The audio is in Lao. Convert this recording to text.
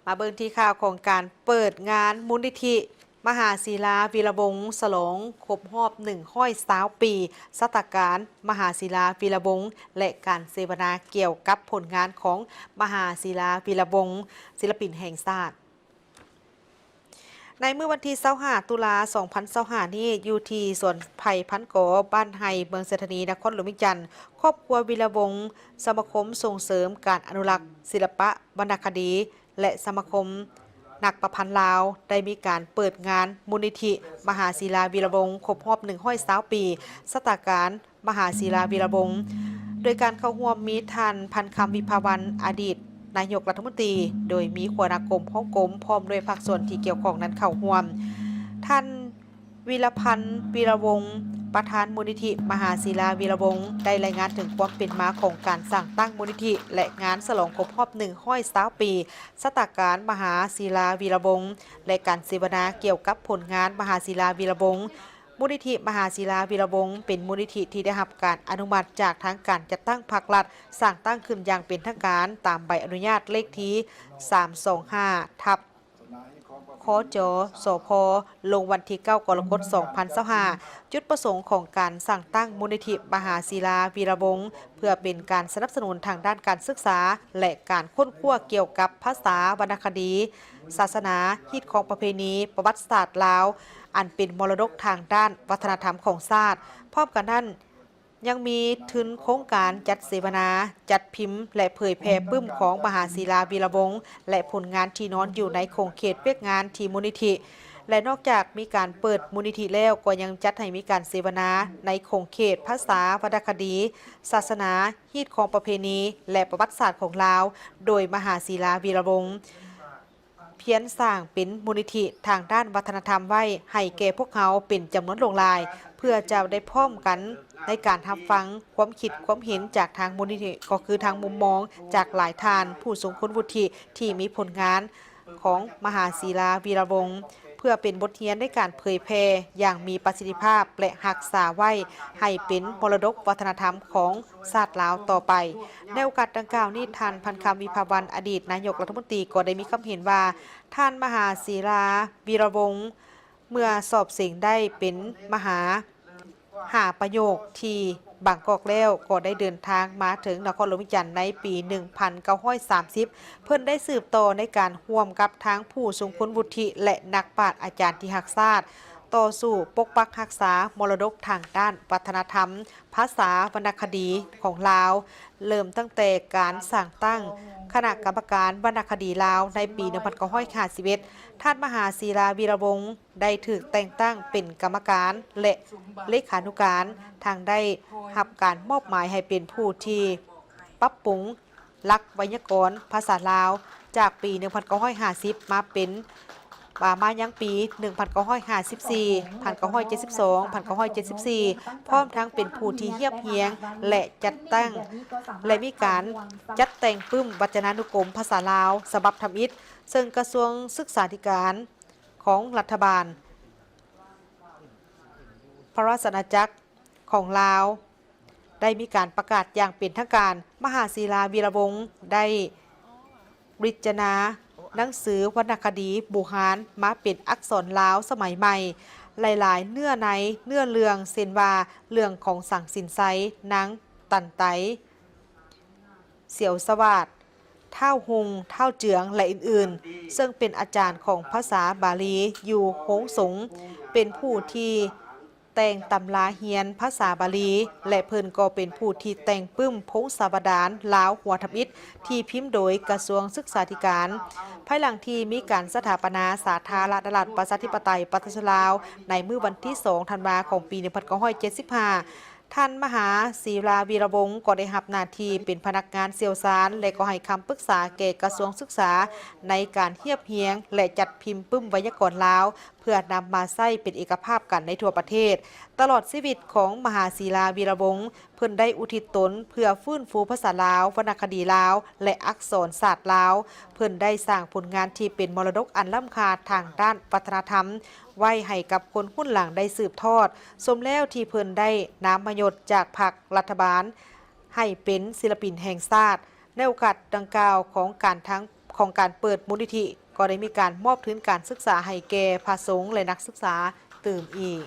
ມາເບິ່ງທີ່ຂ່າວຂອງການເປີດງານມູນນິທິມະຫາສີລາວີລະວົງ ສະຫຼອງຄົບຮອບໜຶ່ງຮ້ອຍຊາວປີຊາດຕາການມະຫາສີລາວີລະວົງ ແລະ ການເສວະນາກ່ຽວກັບຜົນງານຂອງມະຫາສີລາວີລະວົງ ສິລະປິນແຫ່ງຊາດ. ໃນມື້ວັນທີຊາວຫ້າ ຕຸລາ ສອງພັນຊາວຫ້ານີ້ ຢູ່ທີ່ສວນໄຜ່ພັນກໍ ບ້ານໄຮ່ ເມືອງໄຊທານີ ນະຄອນຫຼວງວຽງຈັນ, ຄອບຄົວວີລະວົງ, ສະມາຄົມສົ່ງເສີມການອະນຸລັກສິລະປະວັນນະຄະດີ ແລະ ສະມາຄົມນັກປະພັນລາວ ໄດ້ມີການເປີດງານມູນນິທິມະຫາສີລາວີລະວົງ ຄົບຮອບໜຶ່ງຮ້ອຍຊາວປີຊາດຕາການ ມະຫາສີລາວີລະວົງ ໂດຍການເຂົ້າຮ່ວມມີທ່ານ ພັນຄຳ ວິພາວັນ ອະດີດນາຍົກລັດຖະມົນຕີ, ໂດຍມີຫົວໜ້າກົມ, ຮອງກົມ ພ້ອມດ້ວຍພາກສ່ວນທີ່ກ່ຽວຂ້ອງນັ້ນເຂົ້າຮ່ວມ. ທ່ານ ວິລະພັນ ວີລະວົງ, ປະທານມູນນິທິມະຫາສີລາວີລະວົງ ໄດ້ລາຍງານເຖິງຄວາມເປັນມາຂອງການສ້າງຕັ້ງມູນນິທິ ແລະ ງານສະຫຼອງຄົບຮອບໜຶ່ງຮ້ອຍຊາວປີຊາດຕາການມະຫາສີລາວີລະວົງ ແລະ ການເສວະນາກ່ຽວກັບຜົນງານມະຫາສີລາວີລະວົງ. ມູນນິທິມະຫາສີລາວີລະວົງ ເປັນມູນນິທິທີ່ໄດ້ຮັບການອະນຸມັດຈາກທາງການຈັດຕັ້ງພັກລັດ, ສ້າງຕັ້ງຂຶ້ນຢ່າງເປັນທາງການຕາມໃບອະນຸຍາດເລກທີສາມສອງຫ້າ ທັບ ຄຈ ສພ ລົງວັນທີເກົ້າ ກໍລະກົດ ສອງພັນຊາວຫ້າ. ຈຸດປະສົງຂອງການສ້າງຕັ້ງມູນນິທິມະຫາສີລາວີລະວົງ ເພື່ອເປັນການສະໜັບສະໜູນທາງດ້ານການສຶກສາ ແລະ ການຄົ້ນຄວ້າກ່ຽວກັບພາສາ, ວັນນະຄະດີ, ສາສະໜາ, ຮີດຄອງປະເພນີ, ປະຫວັດສາດລາວ ອັນເປັນມໍລະດົກທາງດ້ານວັດທະນະທຳຂອງຊາດ. ພ້ອມກັນນັ້ນ, ຍັງມີທຶນໂຄງການຈັດເສວະນາ, ຈັດພິມ ແລະ ເຜີຍແຜ່ປຶ້ມຂອງມະຫາສີລາວີລະວົງ ແລະ ຜົນງານທີ່ນອນຢູ່ໃນຂົງເຂດວຽກງານທີ່ມູນນິທິ ແລະ ນອກຈາກມີການເປີດມູນນິທິແລ້ວ, ກໍຍັງຈັດໃຫ້ມີການເສວະນາໃນຂົງເຂດພາສາ, ວັນນະຄະດີ, ສາສະໜາ, ຮີດຄອງປະເພນີ ແລະ ປະຫວັດສາດຂອງລາວ ໂດຍມະຫາສີລາວີລະວົງ. ພຽນສ້າງເປັນມູນນິທິທາງດ້ານວັດທະນະທຳໄວ້ໃຫ້ແກ່ພວກເຮົາເປັນຈຳນວນຫຼວງຫຼາຍ, ເພື່ອຈະໄດ້ພ້ອມກັນໃນການຮັບຟັງຄວາມຄິດຄວາມເຫັນຈາກທາງມູນນິທິ, ກໍຄືທາງມຸມມອງຈາກຫຼາຍທ່ານຜູ້ຊົງຄຸນວຸດທິທີ່ມີຜົນງານຂອງມະຫາສີລາວີລະວົງ, ເພື່ອເປັນບົດຮຽນໃນການເຜີຍແຜ່ຢ່າງມີປະສິດທິພາບ ແລະ ຮັກສາໄວ້ໃຫ້ເປັນມໍລະດົກວັດທະນະທຳຂອງ ຊາດລາວຕໍ່ໄປ. ໃນໂອກາດດັ່ງກ່າວນີ້, ທ່ານ ພັນຄຳ ວິພາວັນ ອະດີດນາຍົກລັດຖະມົນຕີ ກໍໄດ້ມີຄຳເຫັນວ່າ ທ່ານມະຫາສີລາວີລະວົງ ເມື່ອສອບເສັງໄດ້ເປັນມະຫາ ຫາປະໂຫຍກທີ່ບາງກອກແລ້ວ, ກໍໄດ້ເດີນທາງມາເຖິງນະຄອນຫຼວງວຽງຈັນໃນປີໜຶ່ງພັນເກົ້າຮ້ອຍສາມສິບ. ເພິ່ນໄດ້ສືບຕໍ່ໃນການຮ່ວມກັບທາງຜູ້ຊົງຄຸນວຸດທິ ແລະ ນັກປາດອາຈານທີ່ຮັກຊາດ, ຕໍ່ສູ້ປົກປັກຮັກສາມໍລະດົກທາງດ້ານວັດທະນະທຳ, ພາສາ, ວັນນະຄະດີຂອງລາວ, ເລີ່ມຕັ້ງແຕ່ການສ້າງຕັ້ງຄະນະກຳມະການວັນນະຄະດີລາວໃນປີໜຶ່ງພັນເກົ້າຮ້ອຍຫ້າສິບເອັດ. ທ່ານມະຫາສີລາວີລະວົງ ໄດ້ຖືກແຕ່ງຕັ້ງເປັນກຳມະການ ແລະ ເລຂານຸການ, ທັງໄດ້ຮັບການມອບໝາຍໃຫ້ເປັນຜູ້ທີ່ປັບປຸງ ຫຼັກໄວຍາກອນພາສາລາວ ຈາກປີໜຶ່ງພັນເກົ້າຮ້ອຍຫ້າສິບ ມາເປັນ ມາຍັງປີໜຶ່ງພັນເກົ້າຮ້ອຍຫ້າສິບສີ່ ພັນເກົ້າຮ້ອຍເຈັດສິບສອງ ພັນເກົ້າຮ້ອຍເຈັດສິບສີ່ ພ້ອມທັງເປັນຜູ້ທີ່ຮຽບຮຽງ ແລະ ຈັດຕັ້ງ ແລະ ມີການຈັດແຕ່ງປຶ້ມວັດຈະນານຸກົມພາສາລາວສະບັບທຳອິດ, ເຊິ່ງກະຊວງສຶກສາທິການຂອງລັດຖະບານພະລາຊະອານາຈັກຂອງລາວ ໄດ້ມີການປະກາດຢ່າງເປັນທາງການ. ມະຫາສີລາວີລະວົງ ໄດ້ວິຈານາໜັງສືວັນນະຄະດີບູຮານມາເປັນອັກສອນລາວສະໄໝໃໝ່. ຫຼາຍໆເນື້ອໃນເນື້ອເລື່ອງ ເຊັ່ນວ່າ ເລື່ອງຂອງສັງສິນໄຊ, ນາງຕັນໄຕ, ສຽວສະຫວາດ, ທ້າວຮຸ່ງ, ທ້າວເຈືອງ ແລະ ອື່ນໆ ເຊິ່ງເປັນອາຈານຂອງພາສາບາລີຢູ່ໂຮງສົງ, ເປັນຜູ້ທີ່ ແຕ່ງຕຳລາຮຽນພາສາບາລີ ແລະ ເພິ່ນກໍເປັນຜູ້ທີ່ແຕ່ງປຶ້ມພົງສາວະດານລາວຫົວທຳອິດ ທີ່ພິມໂດຍກະຊວງສຶກສາທິການ. ພາຍຫຼັງທີ່ມີການສະຖາປະນາສາທາລະນະລັດ ປະຊາທິປະໄຕ ປະຊາຊົນລາວ ໃນມື້ວັນທີສອງ ທັນວາ ຂອງປີໜຶ່ງພັນເກົ້າຮ້ອຍເຈັດສິບຫ້າ, ທ່ານມະຫາສີລາວີລະວົງ ກໍໄດ້ຮັບໜ້າທີ່ເປັນພະນັກງານຊ່ຽວຊານ ແລະ ກໍໃຫ້ຄຳປຶກສາແກ່ກະຊວງສຶກສາ ໃນການຮຽບຮຽງ ແລະ ຈັດພິມປຶ້ມໄວຍາກອນລາວ ເພື່ອນຳມາໃຊ້ເປັນເອກະພາບກັນໃນທົ່ວປະເທດ. ຕະຫຼອດຊີວິດຂອງມະຫາສີລາວີລະວົງ ເພິ່ນໄດ້ອຸທິດຕົນເພື່ອຟື້ນຟູພາສາລາວ, ວັນນະຄະດີລາວ ແລະ ອັກສອນສາດລາວ. ເພິ່ນໄດ້ສ້າງຜົນງານທີ່ເປັນມໍລະດົກອັນລ້ຳຄ່າທາງດ້ານວັດທະນະທຳໄວ້ໃຫ້ກັບຄົນຮຸ່ນຫຼັງໄດ້ສືບທອດ. ສົມແລ້ວທີ່ເພິ່ນໄດ້ນາມມະຍົດຈາກພັກລັດຖະບານໃຫ້ເປັນສິລະປິນແຫ່ງຊາດ. ໃນໂອກາດດັ່ງກ່າວຂອງການທາງ ຂອງການເປີດມູນນິທິ ກໍໄດ້ມີການມອບທຶນການສຶກສາໃຫ້ແກ່ພະສົງ ແລະ ນັກສຶກສາຕື່ມອີກ.